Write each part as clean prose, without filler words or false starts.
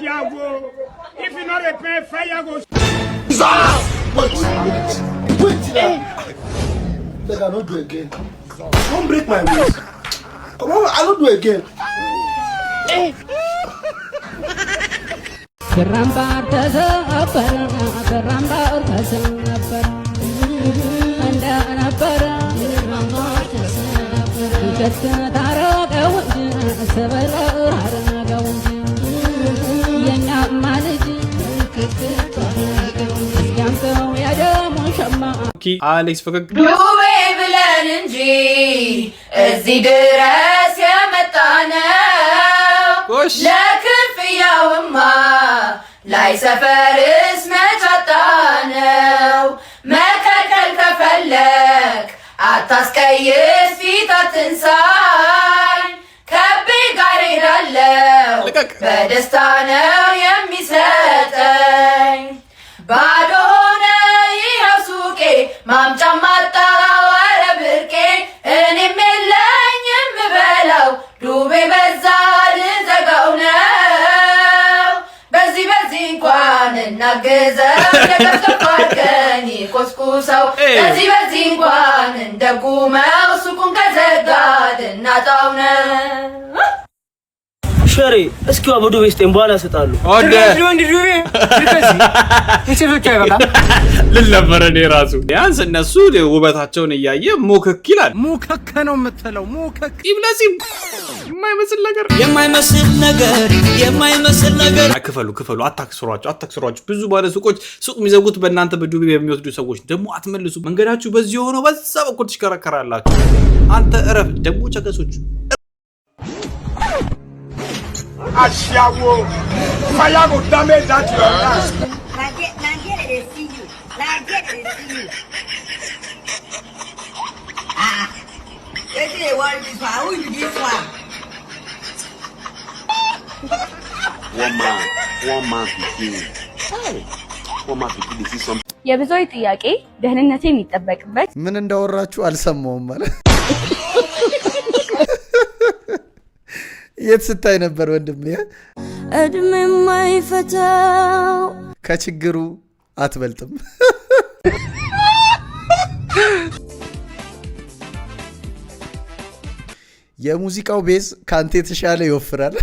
Ashawo. If you not repent, fire go. Wait, wait, wait. I don't do again. Don't break my waist. Come on, I don't do again. ብራምባር ተሰበረ፣ ብራምባር ተሰበረ፣ እንደነበረ ታረቀው እንጂ፣ ሰበር አረገው እንጂ፣ የኛማ ልጅ እስኪያምጠው የደሙን ሸማ። አሌክስ ፈገግ። ዱቤ ብለን እንጂ እዚህ ድረስ የመጣነው ጎሽ። ለክፍያውማ ላይ ሰፈርስ መቻጣነው። መከልከል ከፈለክ አታስቀይስ፣ ፊት አትንሳኝ። ከቤ ጋር ሄዳለው። ልቀቅ። በደስታ ነው የሚሰጠኝ። ባዶ ሆነ ይኸው ሱቄ፣ ማምጫ ማጣው፣ ኧረ ብርቄ። እኔም የለኝ የምበላው፣ ዱቤ በዛ፣ ልዘጋው ነው። በዚህ በዚህ እንኳን እናግዘው፣ የከፍከፍ አድርገን ይቆስቁሰው። በዚህ በዚህ እንኳን እንደጉመው፣ ሱቁን ከዘጋ ልናጣው ነው። ሸሬ፣ እስኪ በዱቤ ስጠኝ፣ በኋላ እሰጥሃለሁ። ወደ ወንድ ዱቤ የሴቶች አይበቃም። ልል ነበረ እኔ ራሱ። ቢያንስ እነሱ ውበታቸውን እያየ ሙክክ ይላል። ሙከከ ነው የምትለው፣ ሙከክ። ጺም ለጺም የማይመስል ነገር። የማይመስል ነገር፣ የማይመስል ነገር። ክፈሉ፣ ክፈሉ፣ አታክስሯቸው፣ አታክስሯቸው። ብዙ ባለ ሱቆች ሱቅ የሚዘጉት በእናንተ በዱቤ በሚወስዱ ሰዎች ደግሞ አትመልሱ። መንገዳችሁ በዚህ ሆነው በዛ በኩል ትሽከረከራላችሁ። አንተ እረፍ። ደግሞ ቸከሶች። Ashawo. Fire go damage that your house. Na there they see you. Na there they see you. Ah, wetin dey worry this one? Who be this one? One man, one man pikin. Hey, one man pikin dey see something. የብዙዎች ጥያቄ ደህንነቴ የሚጠበቅበት ምን እንዳወራችሁ አልሰማውም። ማለት የት ስታይ ነበር ወንድሜ? እድሜ የማይፈታው ከችግሩ አትበልጥም። የሙዚቃው bass ከአንተ የተሻለ ይወፍራል።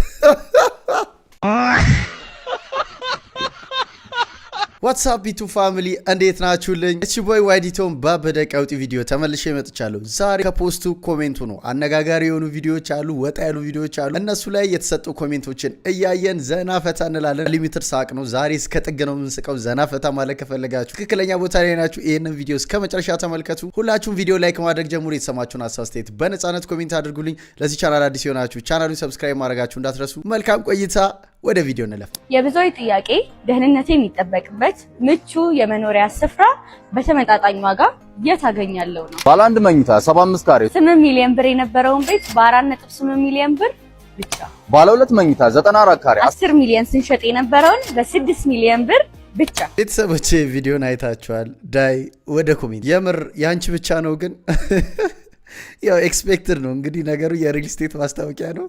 What's up YouTube family፣ እንዴት ናችሁልኝ? It's your boy ዋይዲቶን ባበደ ቀውጢ ቪዲዮ ተመልሼ መጥቻለሁ። ዛሬ ከ post ኡ comment ኡ ነው። አነጋጋሪ የሆኑ ቪዲዮዎች አሉ፣ ወጣ ያሉ ቪዲዮዎች አሉ። እነሱ ላይ የተሰጡ comment ኦችን እያየን ዘና ፈታ እንላለን። Limited ሳቅ ነው ዛሬ፣ እስከ ጥግ ነው የምንስቀው። ዘና ፈታ ማለት ከፈለጋችሁ ትክክለኛ ቦታ ላይ ናችሁ። ይህንን ቪዲዮ እስከ መጨረሻ ተመልከቱ። ሁላችሁም ቪዲዮ like ማድረግ ጀምሩ። የተሰማችሁን ሀሳብ አስተያየት በነፃነት comment አድርጉልኝ። ለዚህ ቻናል አዲስ የሆናችሁ ቻናሉን subscribe ማድረጋችሁ እንዳትረሱ። መልካም ቆይታ። ወደ ቪዲዮ እንለፍ። የብዙዎች ጥያቄ ደህንነቴ የሚጠበቅበት ምቹ የመኖሪያ ስፍራ በተመጣጣኝ ዋጋ የት አገኛለሁ ነው። ባለ አንድ መኝታ 75 ካሬ 8 ሚሊዮን ብር የነበረውን ቤት በ4.8 ሚሊዮን ብር ብቻ። ባለ ሁለት መኝታ 94 ካሬ 10 ሚሊዮን ስንሸጥ የነበረውን በ6 ሚሊዮን ብር ብቻ። ቤተሰቦቼ፣ ቪዲዮን አይታችኋል። ዳይ ወደ comment። የምር የአንቺ ብቻ ነው ግን ያው expected ነው እንግዲህ ነገሩ፣ የ real estate ማስታወቂያ ነው።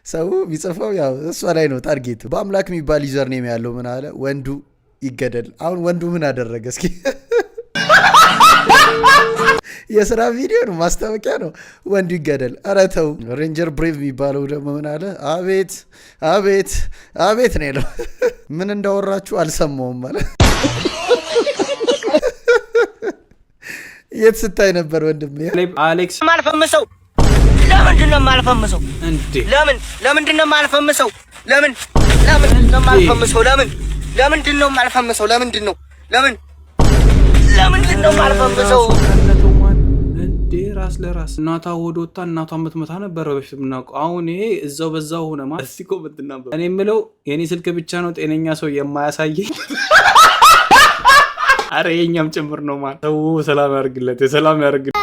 ሰው የሚጽፈው ያው እሷ ላይ ነው target። በአምላክ የሚባል user name ያለው ምን አለ? ወንዱ ይገደል። አሁን ወንዱ ምን አደረገ? እስኪ የስራ ቪዲዮ ነው፣ ማስታወቂያ ነው። ወንዱ ይገደል። ኧረ ተው። ሬንጀር ብሬቭ የሚባለው ደግሞ ምን አለ? አቤት አቤት አቤት ነው ያለው። ምን እንዳወራችሁ አልሰማውም ማለት የት ስታይ ነበር ወንድሜ? አሌክስ። የማልፈምሰው ለምንድን ነው የማልፈምሰው? እንዴ! ለምን ለምንድን ነው የማልፈምሰው? ለምን ለምንድን ነው የማልፈምሰው? ለምን ለምንድን ነው የማልፈምሰው? ለምንድን ነው፣ ለምን ለምንድን ነው የማልፈምሰው? እንዴ፣ ራስ ለራስ እናቷ ወደ ወጣ እናቷ የምትመታ ነበረ በፊት የምናውቀው። አሁን ይሄ እዛው በዛው ሆነ ማለት። እስቲ comment እናንብብ። እኔ የምለው የኔ ስልክ ብቻ ነው ጤነኛ ሰው የማያሳየኝ? አረ የኛም ጭምር ነው ማለት። ሰው ሰላም ያርግለት፣ የሰላም ያርግለት።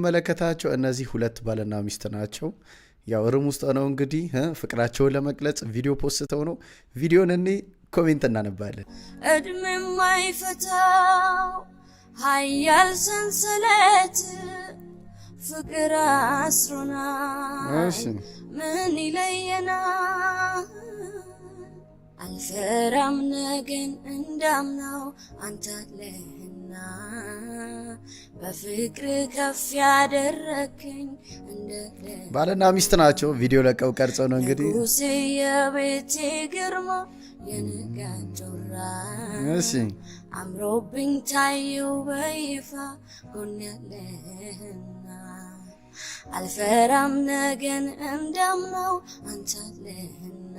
መለከታቸው እነዚህ ሁለት ባልና ሚስት ናቸው። ያው room ውስጥ ነው እንግዲህ ፍቅራቸውን ለመግለጽ ቪዲዮ ፖስተው ነው። ቪዲዮን እኔ comment እናነባለን። እድሜ የማይፈታው ሀያል ሰንሰለት። ፍቅር አስሮናል። ምን ይለየናል? አልፈራም ነገን እንዳምናው አንተ አለህና፣ በፍቅር ከፍ ያደረግከኝ እንደ ባልና ሚስት ናቸው። ቪዲዮ ለቀው ቀርጸው ነው እንግዲህ። ንጉሴ፣ የቤቴ ግርማ፣ የንጋት ጮራ፣ አምሮብኝ ታየው በይፋ ጎን ያለህና። አልፈራም ነገን እንዳምናው አንተ አለህና፣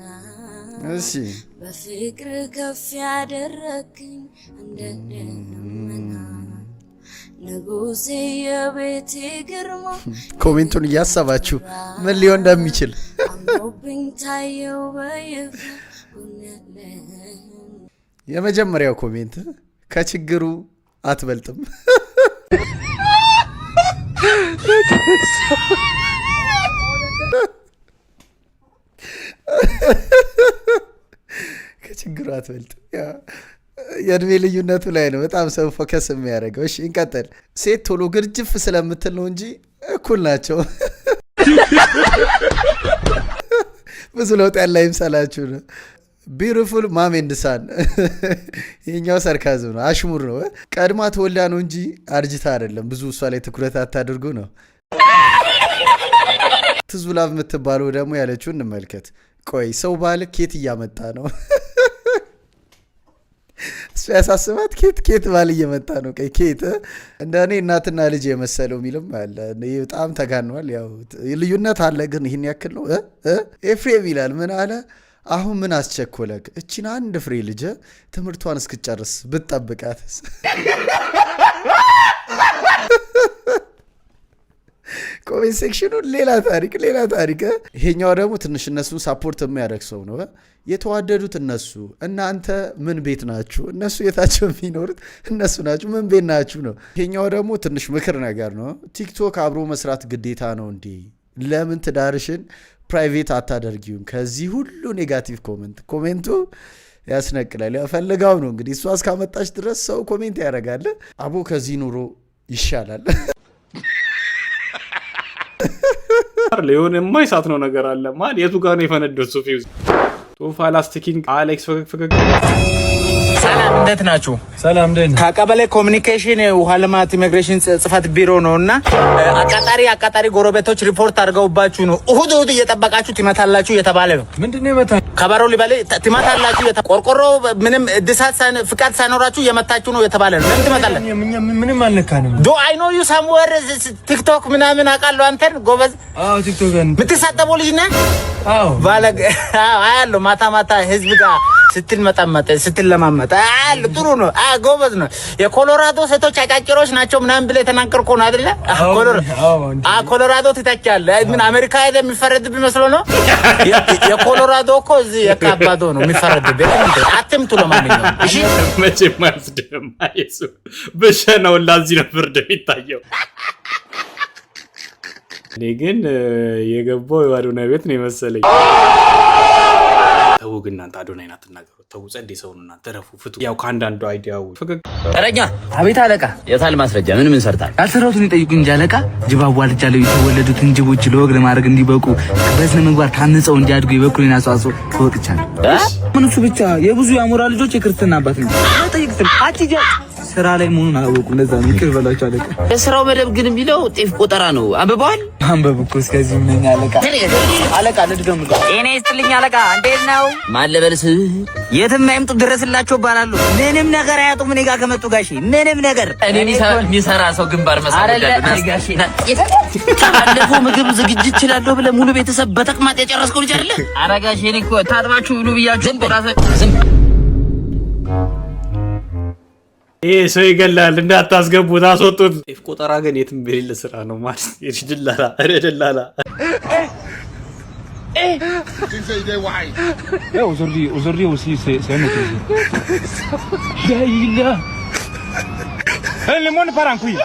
በፍቅር ከፍ ያደረግከኝ እንደ ደመና፣ ንጉሴ፣ የቤቴ ግርማ፣ Comment ኡን እያሰባችሁ ምን ሊሆን እንደሚችል። አምሮብኝ ታየው በይፋ ጎን ያለህና። የመጀመሪያው comment ከችግሩ አትበልጥም። ከችግሩ አትበልጥም። ያ የእድሜ ልዩነቱ ላይ ነው በጣም ሰው focus የሚያደርገው። እሺ እንቀጥል። ሴት ቶሎ ግርጅፍ ስለምትል ነው እንጂ እኩል ናቸው። ብዙ ለውጥ ያለ አይምሰላችሁ ነው። Beautiful mom and son። ይሄኛው sarcasm ነው፣ አሽሙር ነው። ቀድማ ተወልዳ ነው እንጂ አርጅታ አይደለም። ብዙ እሷ ላይ ትኩረት አታድርጉ ነው። ትዙላቭ የምትባለው ደግሞ ያለችው እንመልከት። ቆይ ሰው ባል ኬት እያመጣ ነው? እሱ ያሳስባት ኬት ኬት ባል እየመጣ ነው? ቆይ ኬት እንደ እኔ እናትና ልጅ የመሰለው የሚልም አለ። ይህ በጣም ተጋኗል። ያው ልዩነት አለ፣ ግን ይህን ያክል ነው እ? እ? ኤፍሬም ይላል፣ ምን አለ? አሁን ምን አስቸኮለክ? እቺን አንድ ፍሬ ልጅ ትምህርቷን እስክጨርስ ብትጠብቃትስ? Comment section ኡ ሌላ ታሪክ፣ ሌላ ታሪክ። ይሄኛው ደግሞ ትንሽ እነሱን support የሚያደርግ ሰው ነው። የተዋደዱት እነሱ፣ እናንተ ምን ቤት ናችሁ? እነሱ የታቸው የሚኖሩት እነሱ ናችሁ። ምን ቤት ናችሁ ነው። ይሄኛው ደግሞ ትንሽ ምክር ነገር ነው። ቲክቶክ አብሮ መስራት ግዴታ ነው እንዴ? ለምን ትዳርሽን private አታደርጊውም? ከዚህ ሁሉ negative comment፣ comment ኡ ያስነቅላል። ያው ፈልጋው ነው እንግዲህ፣ እሷ እስካመጣች ድረስ ሰው comment ያደርጋል። አቦ ከዚህ ኑሮ ይሻላል። የሆነ የማይሳት ነው ነገር አለ ማለት የቱ ጋር ነው የፈነደው? እሱ ፊውዝ ቶፋ ላስቲኪንግ አሌክስ ፈገግ ፈገግ። ሰላም፣ እንዴት ናችሁ? ሰላም፣ እንዴት? ከቀበሌ communication ውሃ ልማት ኢሚግሬሽን ጽሕፈት ቢሮ ነው እና አቃጣሪ አቃጣሪ ጎረቤቶች ሪፖርት አድርገውባችሁ ነው። እሁድ እሁድ እየጠበቃችሁ ትመታላችሁ እየተባለ ነው። ምንድን ነው የመታ? ከበሮ ሊበል ትመታላችሁ፣ ቆርቆሮ ምንም እድሳት ፍቃድ ሳይኖራችሁ እየመታችሁ ነው የተባለ ነው። ለምን ትመታለህ? ምንም አልነካንም። Do I know you somewhere? ቲክቶክ ምናምን አውቃለሁ አንተን፣ ጎበዝ። አዎ፣ ቲክቶክ የምትሳደበው ልጅ ነህ። አዎ። ባለጌ። አዎ፣ አያለሁ ማታ ማታ ህዝብ ጋር ስትልመጠመጥ ስትለማመጥ አያለሁ። ጥሩ ነው። ጎበዝ ነው። የኮሎራዶ ሴቶች አጫጭሮች ናቸው ምናምን ብለህ የተናገርከው ነው አይደለ? ኮሎራዶ ትተቻለህ። ምን አሜሪካ ሄደህ የሚፈረድብህ መስሎ ነው? የኮሎራዶ እኮ እዚህ የካባዶ ነው የሚፈረድብህ። አትምቱ ለማንኛውም እሺ። መቼም አይወስድህም። እሱ ብሸናው ላዚህ ነው ፍርድ የሚታየው። እኔ ግን የገባው የአዶናይ ቤት ነው የመሰለኝ። ተው ግን እናንተ አዶናይን አትናገሩ። ተው፣ ጸዴ ሰው ነው። እናንተ ረፉ፣ ፍቱ። ያው ከአንዳንዱ idea ው ፈገግ። ተረኛ። አቤት አለቃ። የታል ማስረጃ? ምን ምን ሰርታል? ያልሰራሁትን ይጠይቁኝ እንጂ አለቃ። ጅብ አዋልጃለሁ። የተወለዱትን ጅቦች ለወግ ለማድረግ እንዲበቁ፣ በስነ ምግባር ታንጸው እንዲያድጉ የበኩሌን አስተዋጽኦ ተወጥቻለሁ። ምን እሱ ብቻ፣ የብዙ የአሞራ ልጆች የክርስትና አባት ነው። ጠይቅ ስል አቺጃ ስራ ላይ መሆኑን አላወቁም። ለዛ ነው፣ ይቅር በላቸው አለቃ። የስራው መደብ ግን የሚለው ጤፍ ቆጠራ ነው። አንብበዋል? አንበብ እኮ እስከዚህ ምንኛ አለቃ። አለቃ ልድገም። ጤና ይስጥልኝ አለቃ፣ እንዴት ነው? ማን ልበልስ? የትም አይምጡ ድረስላቸው እባላለሁ። ምንም ነገር አያጡም እኔ ጋር ከመጡ ጋሼ፣ ምንም ነገር። እኔ የሚሰራ ሰው ግንባር መሳብ። ባለፈው ምግብ ዝግጅት እችላለሁ ብለህ ሙሉ ቤተሰብ በተቅማጥ የጨረስከው ልጅ አይደለ? ኧረ ጋሼ፣ እኔ እኮ ታጥባችሁ ብሉ ብያችሁ ዝም። ይሄ ሰው ይገላል፣ እንዳታስገቡት፣ አስወጡት። ጤፍ ቆጠራ ግን የትም በሌለ ስራ ነው ማለት ደላላ፣ ኧረ ደላላ። Aujourd'hui, aujourd'hui aussi, c'est un autre jour. Le monde part en couille.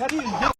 Non.